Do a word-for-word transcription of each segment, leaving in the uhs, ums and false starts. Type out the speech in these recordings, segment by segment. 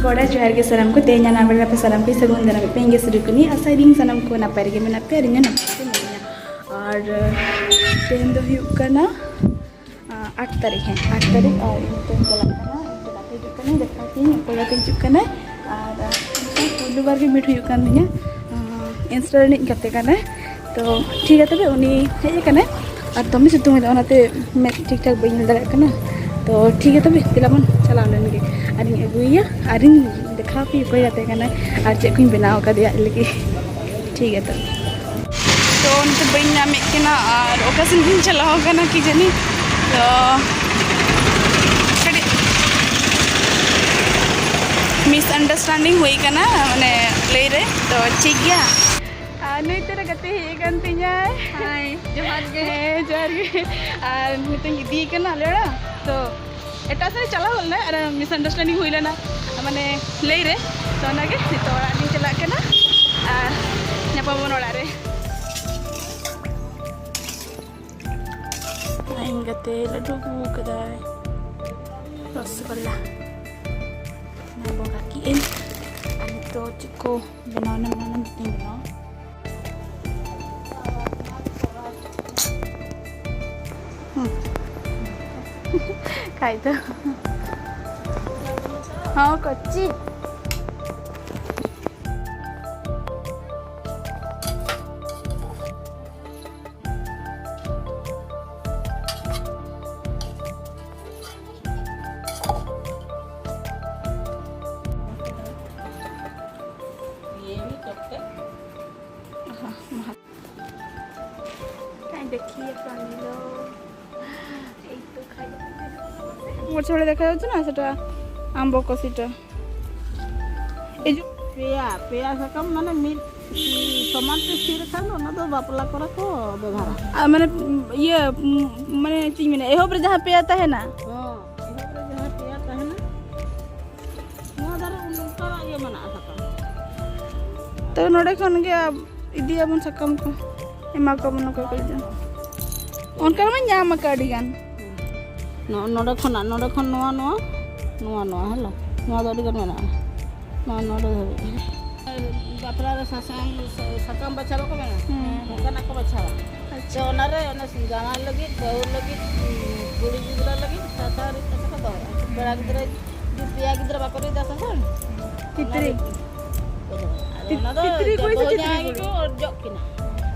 ᱜᱚᱰᱟ ᱡᱚᱦᱟᱨ ᱜᱮ ᱥᱟᱱᱟᱢ ᱠᱚ, ᱛᱮᱦᱮᱧ ᱟᱱᱟᱜ ᱵᱮᱲᱟ ᱨᱮ ᱥᱟᱱᱟᱢ ᱠᱚ ᱥᱟᱹᱜᱩᱱ ᱫᱟᱨᱟᱢ ᱯᱮ, ᱤᱧ ᱜᱮ ᱥᱩᱨᱩ ᱠᱟᱹᱱᱟᱹᱧ᱾ ᱟᱥᱟᱭ ᱫᱤᱧ ᱥᱟᱱᱟᱢ ᱠᱚ ᱱᱟᱯᱟᱭ ᱨᱮᱜᱮ ᱢᱮᱱᱟᱜ ᱯᱮᱭᱟ ᱟᱨ ᱤᱧ ᱦᱚᱸ ᱱᱟᱯᱟᱭ ᱜᱮ ᱢᱮᱱᱟᱹᱧᱟ᱾ ᱟᱨ ᱛᱮᱦᱮᱧ ᱫᱚ ᱦᱩᱭᱩᱜ ᱠᱟᱱᱟ ᱟᱴ ᱛᱟᱹᱨᱤᱠᱷ, ᱦᱮᱸ, ᱟᱴ ᱛᱟᱹᱨᱤᱠᱷ᱾ ᱟᱨ ᱤᱧ ᱱᱤᱛᱚᱜ ᱤᱧ ᱪᱟᱞᱟᱜ ᱠᱟᱱᱟ, ᱤᱧ ᱛᱮ ᱜᱟᱛᱮ ᱦᱤᱡᱩᱜ ᱠᱟᱱᱟᱭ, ᱫᱮᱠᱷᱟᱣ ᱠᱤᱧ ᱚᱠᱚᱭ ᱜᱟᱛᱮ ᱦᱤᱡᱩᱜ ᱠᱟᱱᱟᱭ᱾ ᱟᱨ ᱯᱩᱭᱞᱩ ᱵᱟᱨ ᱜᱮ ᱢᱤᱴ ᱦᱩᱭᱩᱜ ᱠᱟᱱ ᱛᱤᱧᱟ᱾ ᱤᱱᱥᱴᱟ ᱨᱤᱱᱤᱡ ᱜᱟᱛᱮ ᱠᱟᱱᱟᱭ᱾ ᱛᱚ ᱴᱷᱤᱠ ᱜᱮᱭᱟ ᱛᱚᱵᱮ, ᱩᱱᱤ ᱦᱮᱡ ᱟᱠᱟᱱᱟᱭ ᱟᱨ ᱫᱚᱢᱮ ᱥᱤᱛᱩᱝ ᱮᱫᱟ, ᱚᱱᱟᱛᱮ ᱢᱮᱫ ᱴᱷᱤᱠ ᱴᱷᱟᱠ ᱵᱟᱹᱧ ᱧᱮᱞ ᱫᱟᱲᱮᱭᱟᱜ ᱠᱟᱱᱟ᱾ ᱛᱚ ᱴᱷᱤᱠ ᱜᱮᱭᱟ ᱛᱚᱵᱮ, ᱫᱮᱞᱟ ᱵᱚᱱ ᱪᱟᱞᱟᱣ ᱞᱮᱱ ᱜᱮ ᱟᱨᱤᱧ ᱟᱹᱜᱩᱭᱮᱭᱟ ᱟᱨᱤᱧ ᱫᱮᱠᱷᱟᱣ ᱟᱯᱮ ᱚᱠᱚᱭ ᱜᱟᱛᱮ ᱠᱟᱱᱟᱭ ᱟᱨ ᱪᱮᱫ ᱠᱚᱧ ᱵᱮᱱᱟᱣ ᱟᱠᱟᱫᱮᱭᱟ ᱟᱡ ᱞᱟᱹᱜᱤᱫ᱾ ᱴᱷᱤᱠ ᱜᱮᱭᱟ ᱛᱚᱵᱮ᱾ ᱛᱚ ᱱᱤᱛᱚᱜ ᱵᱟᱹᱧ ᱧᱟᱢᱮᱫ ᱠᱤᱱᱟ ᱟᱨ ᱚᱠᱟ ᱥᱮᱱ ᱠᱤᱱ ᱪᱟᱞᱟᱣ ᱠᱟᱱᱟ ᱠᱤ ᱡᱟᱹᱱᱤ᱾ ᱛᱚ ᱠᱟᱹᱴᱤᱡ ᱢᱤᱥᱟᱱᱰᱟᱨᱥᱴᱮᱱᱰᱤᱝ ᱦᱩᱭ ᱠᱟᱱᱟ, ᱢᱟᱱᱮ ᱞᱟᱹᱭ ᱨᱮ᱾ ᱛᱚ ᱴᱷᱤᱠ ᱜᱮᱭᱟ᱾ ᱟᱨ ᱱᱩᱭ ᱛᱮᱨᱮ ᱜᱟᱛᱮ ᱦᱮᱡ ᱟᱠᱟᱱ ᱛᱤᱧᱟᱭ᱾ ᱦᱟᱭ, ᱡᱚᱦᱟᱨ ᱜᱮ᱾ ᱦᱮᱸ, ᱡᱚᱦᱟᱨ ᱜᱮ᱾ ᱟᱨ ᱱᱤᱛᱚᱜ ᱤᱧ ᱤᱫᱤᱭᱮ ᱠᱟᱱᱟ ᱟᱞᱮ ᱚᱲᱟᱜ᱾ ᱛᱚ ᱮᱴᱟᱜ ᱥᱮᱫ ᱪᱟᱞᱟᱣ ᱞᱮᱱᱟ ᱟᱨ ᱢᱤᱥᱟᱱᱰᱟᱨᱥᱴᱮᱱᱰᱤᱝ ᱦᱩᱭ ᱞᱮᱱᱟ, ᱢᱟᱱᱮ ᱞᱟᱹᱭ ᱨᱮ᱾ ᱛᱚ ᱚᱱᱟᱜᱮ ᱱᱤᱛᱚᱜ ᱚᱲᱟᱜ ᱞᱤᱧ ᱪᱟᱞᱟᱜ ᱠᱟᱱᱟ ᱟᱨ ᱧᱟᱯᱟᱢ ᱟᱵᱚᱱ ᱚᱲᱟᱜ ᱨᱮ᱾ ᱤᱧ ᱜᱟᱛᱮ ᱞᱟᱹᱰᱩ ᱟᱹᱜᱩ ᱠᱟᱫᱟᱭ, ᱨᱚᱥᱜᱚᱞᱞᱟ᱾ ᱚᱱᱟ ᱵᱚᱸᱜᱟ ᱠᱮᱜ ᱟᱹᱧ᱾ ᱟᱨ ᱱᱤᱛᱚᱜ ᱪᱮᱫ ᱠᱚ ᱵᱮᱱᱟᱣ ᱮᱱᱟ, ᱚᱱᱟ ᱢᱤᱫᱴᱮᱱ ᱵᱮᱱᱟᱣᱟ᱾ ᱦᱩᱸ᱾ ᱠᱷᱟᱡ ᱫᱚ᱾ ᱦᱚᱸ, ᱠᱚᱪᱪᱤ᱾ ये भी चपटे। हाँ, वहाँ। कहीं देखिए पानी लो। एक तो खाली। ଗୋଟେ ଛୋଟ ଦେଖାଯାଉଛି ନା ସେଟା, ଆମ୍ବ କଷିଟା। ଏଇ ଯୋଉ ପେୟା, ପେୟା ଶାଗ ମାନେ ମି-, ଟମାଟୋ ᱛᱮ ᱥᱤ ᱞᱮᱠᱷᱟᱱ ᱫᱚ ᱚᱱᱟ ᱫᱚ ᱵᱟᱯᱞᱟ ᱠᱚᱨᱮ ᱠᱚ ᱵᱮᱵᱷᱟᱨᱟ᱾ ᱟᱨ ᱢᱟᱱᱮ, ᱤᱭᱟᱹ, ᱢᱟᱱᱮ ᱪᱮᱫ ᱤᱧ ᱢᱮᱱᱟ, ᱮᱦᱚᱵ ᱨᱮ ᱡᱟᱦᱟᱸ ᱯᱮᱭᱟ ᱛᱟᱦᱮᱱᱟ᱾ ᱦᱚᱸ, ᱮᱦᱚᱵ ᱨᱮ ᱡᱟᱦᱟᱸ ᱯᱮᱭᱟ ᱛᱟᱦᱮᱱᱟ, ᱱᱚᱣᱟ ᱫᱟᱨᱮ ᱩᱱ ᱚᱠᱛᱚ ᱤᱭᱟᱹ ᱢᱮᱱᱟᱜᱼᱟ ᱥᱟᱠᱟᱢ᱾ ᱛᱚ ᱱᱚᱰᱮ ᱠᱷᱚᱱ ᱜᱮ ᱤᱫᱤᱭᱟᱵᱚᱱ ᱥᱟᱠᱟᱢ ᱠᱚ, ᱮᱢᱟ ᱠᱚᱣᱟᱵᱚᱱ ᱚᱠᱚᱭ ᱠᱚ ᱤᱫᱤᱭᱟ᱾ ᱚᱱᱠᱟ ᱢᱟ ᱧᱟᱢ ᱟᱠᱟᱫ ᱟᱹᱰᱤ ᱜᱟᱱ᱾ ᱱᱚ-, ᱱᱚᱰᱮ ᱠᱷᱚᱱᱟᱜ, ᱱᱚᱰᱮ ᱠᱷᱚᱱ ᱱᱚᱣᱟ, ᱱᱚᱣᱟ, ᱱᱚᱣᱟ, ᱱᱚᱣᱟ, ᱦᱮᱞᱳ, ᱱᱚᱣᱟ ᱫᱚ ᱟᱹᱰᱤ ᱜᱟᱱ ᱢᱮᱱᱟᱜᱼᱟ᱾ ᱱᱚᱣᱟ, ᱱᱚᱰᱮ ᱫᱷᱟᱹᱵᱤᱡ᱾ ᱵᱟᱯᱞᱟ ᱨᱮ ᱥᱟᱥᱟᱝ, ᱥᱟ-, ᱥᱟᱠᱟᱢ ᱵᱟᱪᱷᱟᱣ ᱵᱟᱠᱚ ᱢᱮᱱᱟ? ᱦᱮᱸ᱾ ᱚᱱᱠᱟᱱᱟᱜ ᱠᱚ ᱵᱟᱪᱷᱟᱣᱟ᱾ ᱟᱪᱪᱷᱟ᱾ ᱛᱚ ᱚᱱᱟᱨᱮ ᱚᱱᱟ ᱡᱟᱶᱟᱭ ᱞᱟᱹᱜᱤᱫ, ᱵᱟᱹᱦᱩ ᱞᱟᱹᱜᱤᱫ, ᱠᱩᱲᱤ ᱜᱤᱫᱽᱨᱟᱹ ᱞᱟᱹᱜᱤᱫ ᱥᱟᱥᱟᱝ ᱨᱤᱫ ᱠᱟᱛᱮ ᱠᱚ ᱫᱚᱦᱚᱭᱟ᱾ ᱠᱚᱲᱟ ᱜᱤᱫᱽᱨᱟᱹ ᱡᱩᱫᱤ ᱯᱮᱭᱟ ᱜᱤᱫᱽᱨᱟᱹ ᱵᱟᱠᱚ ᱨᱤᱫᱟ ᱥᱟᱥᱟᱝ, ᱛᱤᱛᱨᱤ᱾ ᱚᱱᱟ ᱨᱤᱫ ᱠᱚ ᱫᱚᱦᱚᱭᱟ᱾ ᱟᱫᱚ ᱛᱤ-, ᱚᱱᱟ ᱫᱚ ᱛᱤᱛᱨᱤ ᱠᱩᱲᱤ ᱥᱮ ᱵᱟᱹᱦᱩ ᱛᱤᱛᱨᱤ ᱡᱟᱶᱟᱭ ᱠᱩᱲᱤ? ᱜᱮᱠᱚ ᱚᱡᱚᱜ ᱠᱤᱱᱟ,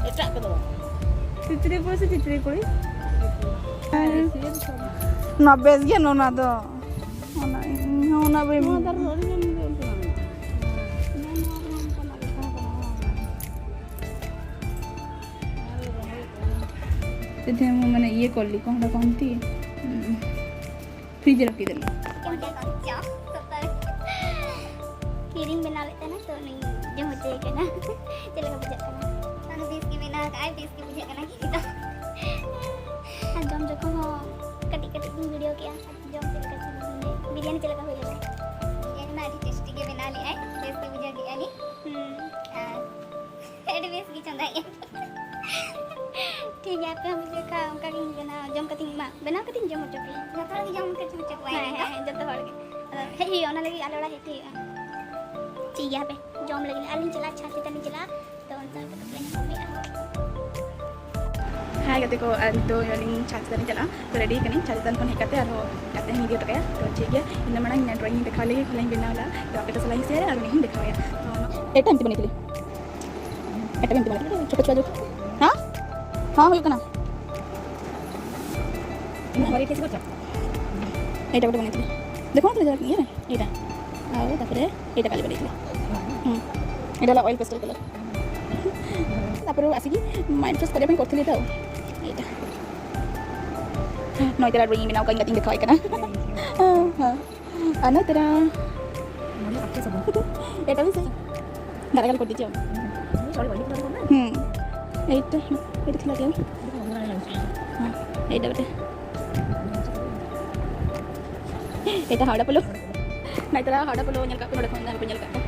ᱮᱴᱟᱜ ᱠᱚᱫᱚ ᱵᱟᱝ᱾ ᱛᱤᱛᱨᱤ ᱠᱩᱲᱤ ᱥᱮ ᱛᱤᱛᱨᱤ ᱠᱩᱲᱤ? ᱦᱮᱸ᱾ ᱱᱚᱣᱟ ᱵᱮᱥ ᱜᱮᱭᱟ, ᱱᱚᱣᱟ ᱫᱚ᱾ ᱚᱱᱟ, ᱤᱧ ᱦᱚᱸ ᱚᱱᱟ ᱵᱟᱹᱧ ᱱᱚᱣᱟ ᱫᱚ ᱟᱨᱦᱚᱸ ᱟᱹᱰᱤ ᱜᱟᱱ ᱜᱮ ᱚᱱᱠᱟᱱᱟᱜ ᱢᱮᱱᱟᱜᱼᱟ᱾ ᱱᱚᱣᱟ, ᱱᱚᱣᱟ ᱫᱚ ᱚᱱᱠᱟᱱᱟᱜ ᱜᱮ ᱛᱟᱦᱮᱸ ᱠᱟᱱᱟ᱾ ᱢᱟᱱᱮ ᱤᱭᱟᱹ ᱠᱚᱞ ᱞᱤ ᱠᱚᱦᱚᱸ ᱠᱚᱱᱛᱤ, ᱯᱷᱨᱤᱡᱽ ᱨᱮ ᱨᱟᱠᱷᱤ ᱫᱮᱞᱟ᱾ ᱠᱤᱨᱤᱧ ᱵᱮᱱᱟᱣ ᱞᱮᱫ ᱛᱟᱦᱮᱱᱟ, ᱛᱚ ᱩᱱᱤ ᱡᱚᱢ ᱦᱚᱪᱚᱭᱮ ᱠᱟᱱᱟ᱾ ᱪᱮᱫ ᱞᱮᱠᱟ ᱵᱩᱡᱷᱟᱹᱜ ᱠᱟᱱᱟ? ᱚᱱᱟ ᱵᱮᱥ ᱜᱮ ᱵᱮᱱᱟᱣ ᱠᱟᱜᱼᱟᱭ, ᱵᱮᱥ ᱜᱮ ᱵᱩᱡᱷᱟᱹᱜ ᱠᱟᱱᱟ ᱠᱤ ᱫᱚ᱾ ᱟᱨ ᱡᱚᱢ ᱡᱚᱠᱷᱚᱱ ᱦᱚᱸ ᱠᱟᱹᱴᱤᱡ ᱠᱟᱹᱴᱤᱡ ᱜᱤᱧ ᱵᱷᱤᱰᱤᱭᱳ ᱠᱮᱜᱼᱟ᱾ ᱡᱚᱢ ᱪᱮᱫ ᱞᱮᱠᱟ ᱪᱚ ᱵᱩᱡᱷᱟᱹᱣ ᱮᱱᱟ? ᱵᱤᱨᱭᱟᱱᱤ ᱪᱮᱫ ᱞᱮᱠᱟ ᱦᱩᱭ ᱞᱮᱱᱟ? ᱵᱤᱨᱭᱟᱱᱤ ᱢᱟ ᱟᱹᱰᱤ ᱴᱮᱥᱴᱤ ᱜᱮ ᱵᱮᱱᱟᱣ ᱞᱮᱜᱼᱟᱭ, ᱵᱮᱥ ᱜᱮ ᱵᱩᱡᱷᱟᱹᱣ ᱠᱮᱜᱼᱟ ᱞᱤᱧ᱾ ᱦᱩᱸ᱾ ᱟᱨ ᱟᱹᱰᱤ ᱵᱮᱥ ᱜᱮ ᱪᱚᱸᱫᱟᱭᱮᱜᱼᱟ᱾ ᱴᱷᱤᱠ ᱜᱮᱭᱟ, ᱟᱯᱮ ᱦᱚᱸ ᱵᱩᱡᱷᱟᱹᱣ ᱠᱷᱟᱱ ᱚᱱᱠᱟ ᱜᱤᱧ ᱵᱮᱱᱟᱣ, ᱡᱚᱢ ᱠᱟᱛᱮᱧ ᱮᱢᱟ, ᱵᱮᱱᱟᱣ ᱠᱟᱛᱮᱧ ᱡᱚᱢ ᱦᱚᱪᱚ ᱯᱮᱭᱟ᱾ ᱡᱚᱛᱚ ᱦᱚᱲ ᱜᱮ ᱡᱚᱢ ᱦᱚᱪᱚ ᱦᱚᱪᱚ ᱠᱚᱣᱟ ᱦᱮᱸ, ᱤᱧ ᱫᱚ᱾ ᱦᱮᱸ, ᱦᱮᱸ, ᱡᱚᱛᱚ ᱦᱚᱲ ᱜᱮ᱾ ᱟᱫᱚ ᱦᱮᱡ ᱦᱩᱭᱩᱜᱼᱟ, ᱚᱱᱟ ᱞᱟᱹᱜᱤᱫ ᱟᱞᱮ ᱚᱲᱟᱜ ᱦᱮᱡ ᱦᱩᱭᱩᱜᱼᱟ᱾ ᱴᱷᱤᱠ ᱜᱮᱭᱟ, ᱦᱟᱯᱮ ᱡᱚᱢ ᱞᱟᱹᱜᱤᱫ ᱟᱨ ᱞᱤᱧ ᱪᱟᱞᱟᱜᱼᱟ, ᱪᱷᱟᱸᱫᱽ ᱪᱮᱛᱟᱱ ᱞᱤᱧ ᱪᱟᱞᱟᱜᱼᱟ᱾ ᱛᱚ ᱚᱱᱛᱮ ᱦᱟᱯᱮ ᱠᱟᱹᱴᱤᱡ ᱞᱮ ᱧᱟᱯᱟᱢ ᱦᱩᱭᱩᱜᱼᱟ᱾ ᱦᱟᱭ ᱜᱟᱛᱮ ᱠᱚ, ᱟᱨ ᱱᱤᱛᱚᱜ ᱟᱹᱞᱤᱧ ᱪᱷᱟᱸᱫᱽ ᱪᱮᱛᱟᱱ ᱞᱤᱧ ᱪᱟᱞᱟᱜᱼᱟ᱾ ᱛᱚ ᱨᱮᱰᱤ ᱠᱟᱹᱱᱟᱹᱧ, ᱪᱷᱟᱸᱫᱽ ᱪᱮᱛᱟᱱ ᱠᱷᱚᱱ ᱦᱮᱡ ᱠᱟᱛᱮ ᱟᱨᱦᱚᱸ ᱜᱟᱛᱮ ᱦᱚᱸᱧ ᱤᱫᱤ ᱦᱚᱴᱚ ᱠᱟᱭᱟ᱾ ᱛᱚ ᱴᱷᱤᱠ ᱜᱮᱭᱟ, ᱤᱧ ᱫᱚ ᱢᱟᱲᱟᱝ ᱤᱧ ᱰᱨᱚᱭᱤᱝ ᱤᱧ ᱫᱮᱠᱷᱟᱣ ᱞᱮᱜᱮ, ᱠᱷᱚᱱ ᱤᱧ ᱵᱮᱱᱟᱣ ᱞᱮᱫᱟ᱾ ᱛᱚ ᱟᱯᱮ ᱠᱚ ᱥᱟᱞᱟᱜ ᱤᱧ ᱥᱮᱭᱟᱨᱟ ᱟᱨ ᱩᱱᱤ ᱦᱚᱸᱧ ᱫᱮᱠᱷᱟᱣ ᱟᱭᱟ᱾ ᱛᱚ ᱮᱴᱟᱜ ᱮᱢ ᱛᱤᱸᱜᱩ ᱞᱮᱫᱟ᱾ ᱮᱴᱟᱜ ᱮᱢ ᱛᱤᱸᱜᱩ ᱞᱮᱫᱟ᱾ ᱪᱷᱳᱴᱳ ᱪᱷᱳᱴᱳ ᱦᱮᱸ? ᱦᱮᱸ, ᱦᱩᱭᱩᱜ ᱠᱟᱱᱟ᱾ ᱮᱴᱟᱜ ᱠᱚ ᱵᱟᱹᱧ ᱤᱫᱤ ᱞᱮᱫᱟ᱾ ᱫᱮᱠᱷᱟᱣ ᱢᱮ ᱛᱚ, ᱤᱭᱟᱹ ᱨᱮ, ᱮᱴᱟᱜ᱾ ᱟᱨ ᱛᱟᱨᱯᱚᱨᱮ ᱮᱴᱟᱜ ᱠᱟᱞᱟᱨ ᱵᱟᱹᱧ ᱤᱫᱤ ᱞᱮᱫᱟ᱾ ᱦᱩᱸ᱾ ᱮᱴᱟᱜ ᱞᱟ ᱚᱭᱮᱞ ᱯᱮᱥᱴᱮᱞ ᱠᱟᱞᱟᱨ᱾ ᱛᱟᱨᱯᱚᱨᱮ ᱟᱥᱤ ᱜᱮ ᱢᱟᱭᱤᱱᱰ ᱯᱷᱨᱮᱥ ᱠᱚᱨᱮ ᱵᱟᱹᱧ ᱠᱚᱨᱛᱷᱤ ᱞᱮᱫᱟ᱾ ᱮᱴᱟᱜ᱾ ᱱᱚᱭ ᱛᱟᱨᱟ ᱰᱨᱚᱭᱤᱝ ᱵᱮᱱᱟᱣ ᱠᱟᱜ ᱤᱧ ᱜᱟᱛᱮᱧ ᱫᱮᱠᱷᱟᱣᱟᱭ ᱠᱟᱱᱟ᱾ ᱦᱮᱸ᱾ ᱟᱨ ᱱᱚᱭ ᱛᱟᱨᱟ᱾ ᱢᱚᱱᱮ ᱟᱯᱮ ᱥᱟᱵᱚᱱ᱾ ᱮᱴᱟᱜ ᱥᱮ? ᱫᱟᱨᱟ ᱜᱟᱞ ᱠᱚ ᱫᱤᱡᱚ᱾ ᱦᱩᱸ᱾ ᱮᱴᱟᱜ, ᱮᱴᱟᱜ ᱛᱷᱤᱞᱟ ᱜᱮ᱾ ᱦᱮᱸ, ᱮᱴᱟᱜ ᱵᱮᱴᱟ᱾ ᱮᱴᱟᱜ ᱦᱟᱣᱲᱟ ᱯᱳᱞᱳ᱾ ᱱᱚᱭ ᱛᱟᱨᱟ ᱦᱟᱣᱲᱟ ᱯᱳᱞᱳ ᱧᱮᱞ ᱠᱟᱜ ᱯᱮ, ᱱᱚᱰᱮ ᱠᱷᱚᱱ ᱡᱟᱦᱟᱸ ᱯᱮ ᱧᱮᱞ ᱠᱟᱜ ᱯᱮ᱾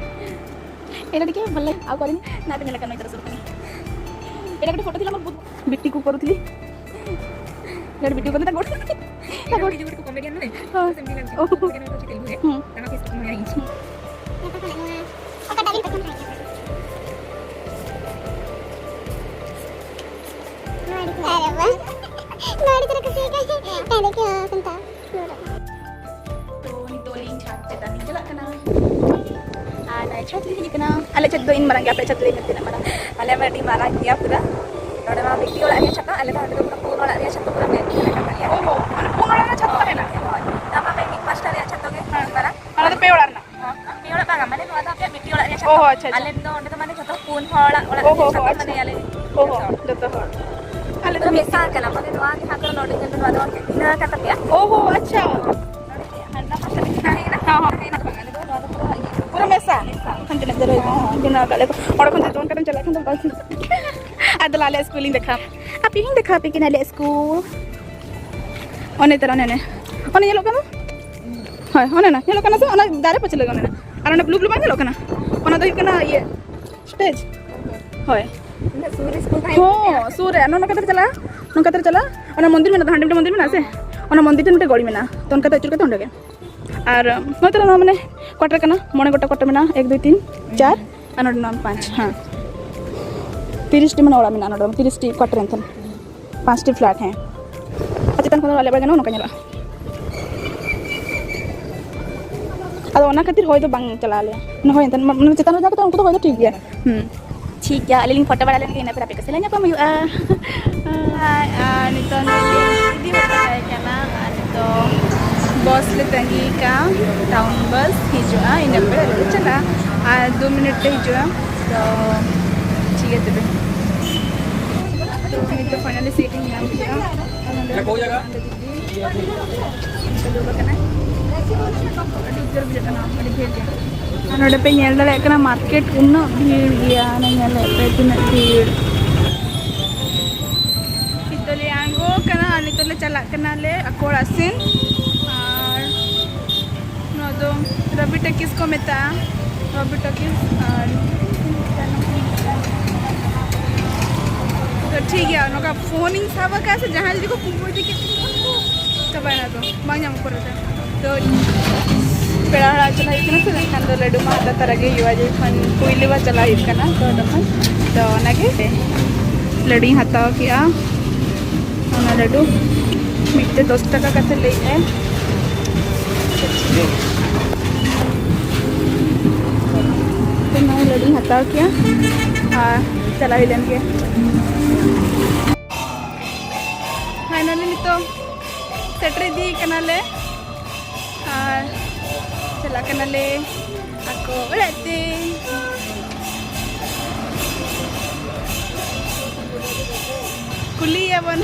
ᱮᱴᱟᱜ ᱴᱷᱤᱠ ᱜᱮᱭᱟ, ᱵᱷᱟᱞᱮ᱾ ᱟᱣ ᱠᱚᱨᱮ ᱱᱟᱭ ᱯᱮ ᱧᱮᱞ ᱠᱟᱜ ᱱᱚᱭ ᱛᱟᱨᱟ ᱥᱩᱨ ᱠᱷᱚᱱ᱾ ᱮᱴᱟᱜ ᱠᱟᱹᱴᱤᱡ ᱯᱷᱳᱴᱳ ᱛᱷᱤᱞᱟ ᱢᱟ ᱵᱩᱫ-, ᱵᱤᱴᱤ ᱠᱚ ᱯᱚᱨᱚ ᱛᱷᱤᱞᱤ᱾ ᱟᱨ video ᱠᱚ ᱢᱮᱛᱟ ᱠᱚ ᱠᱟᱱᱟ᱾ ᱵᱷᱤᱰᱤᱭᱳ ᱠᱚ ᱠᱚᱢᱮᱰᱤᱭᱟᱱ ᱱᱩᱭ᱾ ᱦᱳᱭ᱾ ᱥᱮᱢ ᱧᱮᱞᱟ ᱩᱱᱤ ᱦᱩᱸ᱾ ᱠᱚᱢᱮᱰᱤᱭᱟᱱ ᱩᱱᱤ ᱪᱮᱫ ᱞᱮᱠᱟ ᱦᱩᱸ᱾ ᱛᱟᱢᱟ ᱯᱷᱮᱥ ᱠᱚ ᱮᱢᱟᱭᱟ ᱤᱧ᱾ ᱦᱩᱸ᱾ ᱚᱠᱟᱴᱟᱜ ᱵᱤᱱ ᱯᱚᱥᱚᱸᱫ ᱠᱟᱱᱟ? ᱱᱚᱣᱟ ᱟᱹᱰᱤ ᱪᱮᱦᱨᱟ᱾ ᱟᱨᱮ ᱵᱟᱦ᱾ ᱱᱚᱣᱟ ᱟᱹᱰᱤ ᱪᱮᱦᱨᱟ ᱠᱩᱥᱤ ᱟᱠᱟᱫ᱾ ᱦᱮᱸ, ᱫᱮᱠᱷᱤ, ᱦᱚᱸ, ᱥᱟᱱᱛᱟᱲ᱾ ᱛᱚ, ᱱᱤᱛᱚᱜ ᱞᱤᱧ ᱪᱷᱟᱫᱽ ᱪᱮᱛᱟᱱ ᱞᱤᱧ ᱪᱟᱞᱟᱜ ᱠᱟᱱᱟ᱾ ᱟᱨ ᱱᱚᱜᱼᱚᱭ ᱪᱷᱟᱫᱽ ᱞᱤᱧ ᱦᱮᱡ ᱟᱠᱟᱱᱟ᱾ ᱟᱞᱮ ᱪᱷᱟᱫᱽ ᱫᱚ ᱤᱧ ᱢᱟᱨᱟᱝ ᱜᱮᱭᱟ, ᱟᱯᱮ ᱪᱷᱟᱫᱽ ᱞᱟᱹᱭ ᱢᱮ ᱛᱤᱱᱟᱹᱜ ᱢᱟᱨᱟᱝ? ᱟᱞᱮ ᱢᱟ ᱟᱹᱰᱤ ᱢᱟᱨᱟᱝ ᱜᱮᱭᱟ ᱯᱩᱨᱟᱹ᱾ ᱱᱚᱰᱮ ᱢᱟ ᱢᱤᱫᱴᱤᱡ ᱚᱲᱟᱜ ᱨᱮᱭᱟᱜ ᱪᱷᱟᱛᱟ, ᱟᱞᱮ ᱫᱚ ᱦᱟᱸᱰᱮ ᱫᱚ ᱯᱩᱨᱟᱹ ᱯᱩᱱ ᱚᱲᱟᱜ ᱨᱮᱭᱟᱜ ᱪᱷᱟᱛᱟ ᱯᱩᱨᱟᱹ ᱢᱮᱱᱟᱜ ᱞᱮᱭᱟ᱾ ᱚ ᱦᱚᱸ, ᱢᱟᱱᱮ ᱯᱩᱱ ᱚᱲᱟᱜ ᱨᱮᱱᱟᱜ ᱪᱷᱟᱛᱟ ᱛᱟᱦᱮᱱᱟ? ᱦᱳᱭ, ᱟᱢ ᱟᱯᱮ ᱢᱤᱫ ᱯᱟᱥᱴᱟ ᱨᱮᱭᱟᱜ ᱪᱷᱟᱛᱟ ᱜᱮ ᱦᱮᱸ᱾ ᱢᱟᱨᱟᱝ᱾ ᱚᱱᱟ ᱫᱚ ᱯᱮ ᱚᱲᱟᱜ ᱨᱮᱱᱟᱜ? ᱦᱚᱸ, ᱯᱮ ᱚᱲᱟᱜ ᱵᱟᱝᱟ, ᱢᱟᱱᱮ ᱱᱚᱣᱟ ᱫᱚ ᱟᱯᱮᱭᱟᱜ ᱢᱤᱫᱴᱤᱡ ᱚᱲᱟᱜ ᱨᱮᱭᱟᱜ ᱚ ᱪᱷᱟᱛᱟ᱾ ᱦᱚᱸ, ᱟᱪᱪᱷᱟ, ᱟᱪᱪᱷᱟ᱾ ᱟᱞᱮ ᱫᱚ ᱚᱸᱰᱮ ᱫᱚ ᱢᱟᱱᱮ ᱡᱷᱚᱛᱚ ᱯᱩᱱ ᱦᱚᱲᱟᱜ ᱚᱲᱟᱜ ᱚ ᱦᱚᱸ, ᱨᱮᱭᱟᱜ ᱦᱚᱸ, ᱪᱷᱟᱛᱟ, ᱟᱪᱪᱷᱟ᱾ ᱢᱟᱱᱮ ᱟᱞᱮ ᱚ ᱡᱷᱚᱛᱚ ᱦᱚᱸ, ᱦᱚᱲ᱾ ᱡᱷᱚᱛᱚ ᱦᱚᱲ᱾ ᱟᱞᱮ ᱫᱚ ᱯᱩᱨᱟᱹ ᱢᱤᱫ ᱢᱮᱥᱟ ᱟᱠᱟᱱᱟ, ᱢᱟᱱᱮ ᱱᱚᱣᱟ ᱡᱟᱦᱟᱸ ᱠᱚᱨᱮ ᱱᱚᱰᱮ ᱧᱮᱞ ᱯᱮ, ᱱᱚᱣᱟ ᱫᱚ ᱵᱷᱤᱱᱟᱹ ᱟᱠᱟᱱ ᱛᱟᱯᱮᱭᱟ᱾ ᱚ ᱦᱚᱸ, ᱟᱪᱪᱷᱟ᱾ ᱦᱟᱱᱟ ᱯᱟᱥᱴᱟ ᱨᱮ ᱦᱮᱱᱟᱜᱼᱟ, ᱦᱮᱱᱟᱜᱼᱟ, ᱦᱮᱱᱟᱜᱼᱟ᱾ ᱯᱩᱨᱟᱹ ᱢᱮᱥᱟ᱾ ᱦᱟᱱᱛᱮ ᱱᱟᱛᱮ ᱨᱮ ᱵᱮᱱᱟᱣ ᱠᱟᱜ ᱞᱮ᱾ ᱚᱸᱰᱮ ᱠᱷᱚᱱ ᱫᱚᱱ ᱠᱟᱛᱮᱢ ᱪᱟᱞᱟᱜ ᱠᱷᱟᱱ ᱫᱚ ᱵᱟᱝ᱾ ᱟᱫᱚ ᱟᱞᱮ ᱥᱠᱩᱞ ᱤᱧ ᱫᱮᱠᱷᱟᱣ᱾ ᱟᱯᱮ ᱦᱚᱸᱧ ᱫᱮᱠᱷᱟᱣ ᱟᱯᱮ ᱠᱟᱱᱟ ᱟᱞᱮ ᱥᱠᱩᱞ᱾ ᱚᱱᱮ ᱛᱟᱨᱟ ᱚᱱᱮ, ᱚᱱᱮ᱾ ᱚᱱᱮ ᱧᱮᱞᱚᱜ ᱠᱟᱱᱟ? ᱦᱳᱭ, ᱚᱱᱮ ᱚᱱᱟ᱾ ᱧᱮᱞᱚᱜ ᱠᱟᱱᱟ ᱥᱮ? ᱚᱱᱟ ᱫᱟᱨᱮ ᱯᱟᱹᱪᱷᱞᱟᱹ ᱜᱮ ᱚᱱᱮ ᱚᱱᱟ᱾ ᱟᱨ ᱚᱱᱟ blue blue ᱵᱟᱝ ᱧᱮᱞᱚᱜ ᱠᱟᱱᱟ? ᱚᱱᱟ ᱫᱚ ᱦᱩᱭᱩᱜ ᱠᱟᱱᱟ ᱤᱭᱟᱹ, stage᱾ ᱦᱳᱭ᱾ ᱩᱱᱟᱹᱜ ᱥᱩᱨ ᱨᱮ ᱥᱠᱩᱞ ᱛᱟᱦᱮᱸ ᱦᱚᱸ, ᱠᱟᱱᱟ᱾ ᱥᱩᱨ ᱨᱮ᱾ ᱱᱚᱜᱼᱚ ᱱᱚᱝᱠᱟ ᱛᱮ ᱪᱟᱞᱟᱜᱼᱟ᱾ ᱱᱚᱝᱠᱟ ᱛᱮ ᱪᱟᱞᱟᱜᱼᱟ᱾ ᱚᱱᱟ ᱢᱚᱱᱫᱤᱨ ᱢᱮᱱᱟᱜ ᱫᱚ, ᱦᱟᱸᱰᱮ ᱢᱤᱫᱴᱮᱱ ᱢᱚᱱᱫᱤᱨ ᱢᱮᱱᱟᱜᱼᱟ ᱥᱮ? ᱚᱱᱟ ᱢᱚᱱᱫᱤᱨ ᱴᱷᱮᱱ ᱢᱤᱫᱴᱮᱱ ᱜᱚᱲᱤ ᱢᱮᱱᱟᱜᱼᱟ᱾ ᱛᱚ ᱚᱱᱠᱟ ᱛᱮ ᱟᱹᱪᱩᱨ ᱠᱟᱛᱮ ᱚᱸᱰᱮ ᱜᱮ᱾ ᱟᱨ, ᱱᱚᱜᱼᱚᱭ ᱛᱟᱦᱞᱮ ᱱᱚᱣᱟ ᱢᱟᱱᱮ quarter ᱠᱟᱱᱟ᱾ ᱢᱚᱬᱮ ᱜᱚᱴᱟ quarter ᱢᱮᱱᱟᱜᱼᱟ᱾ ᱮᱠ, ᱫᱩᱭ, ᱛᱤᱱ, ᱪᱟᱨ᱾ ᱟᱨ ᱱᱚᱰᱮ ᱱᱚᱣᱟ ᱯᱟᱸᱪ᱾ ᱦᱮᱸ᱾ ᱛᱤᱨᱤᱥ ᱴᱤ ᱢᱟᱱᱮ ᱚᱲᱟᱜ ᱢᱮᱱᱟᱜᱼᱟ ᱱᱚᱰᱮ᱾ ᱛᱤᱨᱤᱥ ᱴᱤ quarter ᱮᱱᱛᱮ᱾ ᱯᱟᱸᱪᱴᱤ flat, ᱦᱮᱸ᱾ ᱟᱨ ᱪᱮᱛᱟᱱ ᱠᱷᱚᱱ ᱫᱚ ᱵᱟᱞᱮ ᱵᱟᱲᱟᱭ ᱜᱟᱱᱚᱜᱼᱟ, ᱱᱚᱝᱠᱟ ᱧᱮᱞᱚᱜᱼᱟ᱾ ᱟᱫᱚ ᱚᱱᱟ ᱠᱷᱟᱹᱛᱤᱨ ᱦᱚᱭ ᱫᱚ ᱵᱟᱝ ᱪᱟᱞᱟᱣ ᱟᱞᱮᱭᱟ᱾ ᱢᱟᱱᱮ ᱦᱚᱭ ᱮᱱᱛᱮ, ᱢᱟ-, ᱢᱟᱱᱮ ᱪᱮᱛᱟᱱ ᱨᱮ ᱡᱟᱦᱟᱸ ᱠᱚ ᱛᱟᱦᱮᱱᱟ, ᱩᱱᱠᱩ ᱫᱚ ᱦᱚᱭ ᱫᱚ ᱴᱷᱤᱠ ᱜᱮᱭᱟ᱾ ᱦᱩᱸ᱾ ᱴᱷᱤᱠ ᱜᱮᱭᱟ, ᱟᱞᱮ ᱞᱤᱧ ᱯᱷᱳᱴᱳ ᱵᱟᱲᱟ ᱞᱮᱱ ᱜᱮ, ᱤᱱᱟᱹ ᱯᱚᱨᱮ ᱟᱯᱮ ᱠᱚ ᱥᱟᱞᱟᱜ ᱧᱟᱯᱟᱢ ᱦᱩᱭᱩᱜᱼᱟ᱾ ᱦᱟᱭ, ᱟᱨ ᱱᱤᱛᱚᱝ ᱫᱚ ᱤᱫᱤ ᱦᱚᱴᱚ ᱠᱟᱭ ᱠᱟᱱᱟ᱾ ᱟᱨ ᱱᱤᱛᱚᱝ ᱵᱟᱥ ᱞᱮ ᱛᱟᱺᱜᱤ ᱠᱟᱜᱼᱟ, ᱴᱟᱣᱩᱱ ᱵᱟᱥ ᱦᱤᱡᱩᱜᱼᱟ, ᱤᱱᱟᱹ ᱯᱚᱨᱮ ᱟᱞᱮ ᱞᱮ ᱪᱟᱞᱟᱜᱼᱟ᱾ ᱟᱨ ᱫᱩ ᱢᱤᱱᱤᱴ ᱛᱮ ᱦᱤᱡᱩᱜᱼᱟ, ᱛᱚ ᱴᱷᱤᱠ ᱜᱮᱭᱟ ᱛᱚᱵᱮ᱾ ᱛᱚ ᱱᱤᱛᱚᱜ finally seat ᱤᱧ ᱧᱟᱢ ᱠᱮᱫᱟ᱾ ᱟᱨ ᱱᱚᱰᱮ ᱫᱩᱲᱩᱵ ᱟᱠᱟᱱᱟᱭ᱾ ᱟᱹᱰᱤ ᱩᱛᱟᱹᱨ ᱵᱩᱡᱷᱟᱹᱜ ᱠᱟᱱᱟ, ᱟᱹᱰᱤ ᱵᱷᱤᱲ ᱜᱮ᱾ ᱟᱨ ᱱᱚᱰᱮ ᱯᱮ ᱧᱮᱞ ᱫᱟᱲᱮᱭᱟᱜ ᱠᱟᱱᱟ, market ᱩᱱᱟᱹᱜ ᱵᱷᱤᱲ ᱜᱮᱭᱟ᱾ ᱚᱱᱮ ᱧᱮᱞᱮᱫ ᱯᱮ ᱛᱤᱱᱟᱹᱜ ᱵᱷᱤᱲ᱾ ᱱᱤᱛᱚᱜ ᱞᱮ ᱟᱬᱜᱚ ᱠᱟᱱᱟ ᱟᱨ ᱱᱤᱛᱚᱜ ᱞᱮ ᱪᱟᱞᱟᱜ ᱠᱟᱱᱟᱞᱮ ᱟᱠᱚ ᱚᱲᱟᱜ ᱥᱮᱱ᱾ ᱟᱨ ᱱᱚᱣᱟ ᱫᱚ ᱨᱚᱵᱤ ᱴᱟᱠᱤᱥ ᱠᱚ ᱢᱮᱛᱟᱜᱼᱟ, ᱨᱚᱵᱤ ᱴᱟᱠᱤᱥ᱾ ᱟᱨ ᱛᱚ ᱴᱷᱤᱠ ᱜᱮᱭᱟ, ᱱᱚᱝᱠᱟ ᱯᱷᱳᱱᱤᱧ ᱥᱟᱵ ᱟᱠᱟᱫᱼᱟ ᱥᱮ ᱡᱟᱦᱟᱸᱭ ᱡᱩᱫᱤ ᱠᱚ ᱠᱩᱢᱵᱽᱲᱩ ᱤᱫᱤ ᱠᱮᱫ ᱛᱤᱧᱟ, ᱪᱟᱵᱟᱭᱮᱱᱟ, ᱛᱚ ᱵᱟᱝ ᱧᱟᱢᱚᱜ ᱯᱚᱨᱮ ᱛᱮ᱾ ᱛᱚ ᱯᱮᱲᱟ ᱦᱚᱲᱟᱜ ᱪᱟᱞᱟᱜ ᱦᱩᱭᱩᱜ ᱠᱟᱱᱟ ᱥᱮ, ᱢᱮᱱᱠᱷᱟᱱ ᱫᱚ ᱞᱟᱹᱰᱩ ᱢᱟ ᱦᱟᱛᱟᱣ ᱛᱟᱨᱟ ᱜᱮ ᱦᱩᱭᱩᱜᱼᱟ, ᱡᱚᱠᱷᱚᱱ ᱯᱩᱭᱞᱩ ᱵᱟᱨ ᱪᱟᱞᱟᱜ ᱦᱩᱭᱩᱜ ᱠᱟᱱᱟ᱾ ᱛᱚ ᱛᱚᱠᱷᱚᱱ ᱛᱚ ᱚᱱᱟᱜᱮ ᱞᱟᱹᱰᱩᱧ ᱦᱟᱛᱟᱣ ᱠᱮᱜᱼᱟ᱾ ᱚᱱᱟ ᱞᱟᱹᱰᱩ ᱢᱤᱫᱴᱮᱡ ᱫᱚᱥ ᱴᱟᱠᱟ ᱠᱟᱛᱮ ᱞᱟᱹᱭᱮᱜᱼᱟᱭ᱾ ᱛᱚ ᱱᱚᱣᱟ ᱞᱟᱹᱰᱩᱧ ᱦᱟᱛᱟᱣ ᱠᱮᱜᱼᱟ ᱟᱨ ᱪᱟᱞᱟᱣ ᱦᱩᱭ ᱞᱮᱱ ᱜᱮ᱾ ᱯᱷᱟᱭᱱᱟᱞᱤ ᱱᱤᱛᱚᱜ ᱥᱮᱴᱮᱨ ᱤᱫᱤ ᱠᱟᱱᱟᱞᱮ ᱟᱨ ᱪᱟᱞᱟᱜ ᱠᱟᱱᱟᱞᱮ ᱟᱠᱚ ᱚᱲᱟᱜ ᱛᱮ᱾ ᱠᱩᱞᱤᱭᱟᱵᱚᱱ,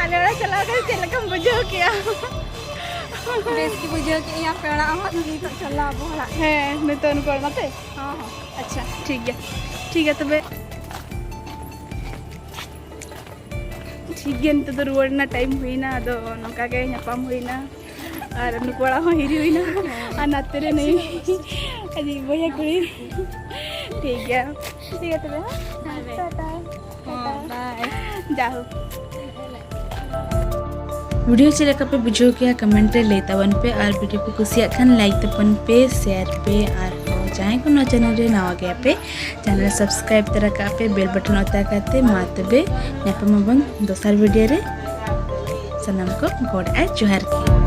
ᱟᱞᱮ ᱚᱲᱟᱜ ᱪᱟᱞᱟᱣ ᱠᱟᱛᱮ ᱪᱮᱫ ᱞᱮᱠᱟᱢ ᱵᱩᱡᱷᱟᱹᱣ ᱠᱮᱜᱼᱟ? ᱵᱮᱥ ᱜᱮ ᱵᱩᱡᱷᱟᱹᱣ ᱠᱮᱜᱼᱟᱹᱧ ᱟᱯᱮ ᱚᱲᱟᱜ ᱦᱚᱸ᱾ ᱱᱤᱛᱚᱜ ᱪᱟᱞᱟᱜ ᱟᱵᱚ ᱚᱲᱟᱜ᱾ ᱦᱮᱸ, ᱱᱤᱛᱚᱜ ᱱᱩᱠᱩ ᱚᱲᱟᱜ ᱱᱟᱛᱮ? ᱦᱚᱸ, ᱦᱚᱸ᱾ ᱟᱪᱪᱷᱟ, ᱴᱷᱤᱠ ᱜᱮᱭᱟ, ᱴᱷᱤᱠ ᱜᱮᱭᱟ ᱛᱚᱵᱮ᱾ ᱴᱷᱤᱠ ᱜᱮᱭᱟ, ᱱᱤᱛᱚᱜ ᱫᱚ ᱨᱩᱣᱟᱹᱲ ᱨᱮᱱᱟᱜ ᱴᱟᱭᱤᱢ ᱦᱩᱭᱱᱟ, ᱟᱫᱚ ᱱᱚᱝᱠᱟ ᱜᱮ ᱧᱟᱯᱟᱢ ᱦᱩᱭᱱᱟ᱾ ᱟᱨ ᱱᱩᱠᱩ ᱚᱲᱟᱜ ᱦᱚᱸ ᱦᱤᱨᱤ ᱦᱩᱭᱱᱟ᱾ ᱟᱨ ᱱᱟᱛᱮ ᱨᱮ ᱱᱩᱭ ᱟᱡᱤᱡ ᱵᱚᱭᱦᱟ ᱠᱩᱲᱤ᱾ ᱴᱷᱤᱠ ᱜᱮᱭᱟ, ᱴᱷᱤᱠ ᱜᱮᱭᱟ ᱛᱚᱵᱮ, ᱦᱮᱸ? Bye bye. ᱴᱟᱴᱟ᱾ ᱦᱚᱸ, ᱴᱟᱴᱟ᱾ Bye. ᱡᱟᱦᱳᱠ᱾ ᱵᱷᱤᱰᱤᱭᱳ ᱪᱮᱫ ᱞᱮᱠᱟ ᱯᱮ ᱵᱩᱡᱷᱟᱹᱣ ᱠᱮᱜᱼᱟ, ᱠᱚᱢᱮᱱᱴ ᱨᱮ ᱞᱟᱹᱭ ᱛᱟᱵᱚᱱ ᱯᱮ᱾ ᱟᱨ ᱵᱷᱤᱰᱤᱭᱳ ᱯᱮ ᱠᱩᱥᱤᱭᱟᱜ ᱠᱷᱟᱱ, ᱞᱟᱭᱤᱠ ᱛᱟᱵᱚᱱ ᱯᱮ, ᱥᱮᱭᱟᱨ ᱯᱮ᱾ ᱟᱨ ᱡᱟᱦᱟᱸᱭ ᱠᱚ ᱱᱚᱣᱟ ᱪᱮᱱᱮᱞ ᱨᱮ ᱱᱟᱣᱟ ᱜᱮᱭᱟ ᱯᱮ, ᱪᱮᱱᱮᱞ ᱥᱟᱵᱥᱠᱨᱟᱭᱤᱵ ᱛᱚᱨᱟ ᱠᱟᱜ ᱯᱮ, ᱵᱮᱞ ᱵᱟᱴᱚᱱ ᱚᱛᱟ ᱠᱟᱛᱮ᱾ ᱢᱟ ᱛᱚᱵᱮ ᱧᱟᱯᱟᱢ ᱟᱵᱚᱱ ᱫᱚᱥᱟᱨ ᱵᱷᱤᱰᱤᱭᱳ ᱨᱮ᱾ ᱥᱟᱱᱟᱢ ᱠᱚ ᱜᱚᱰ ᱟᱨ ᱡᱚᱦᱟᱨ ᱜᱮ᱾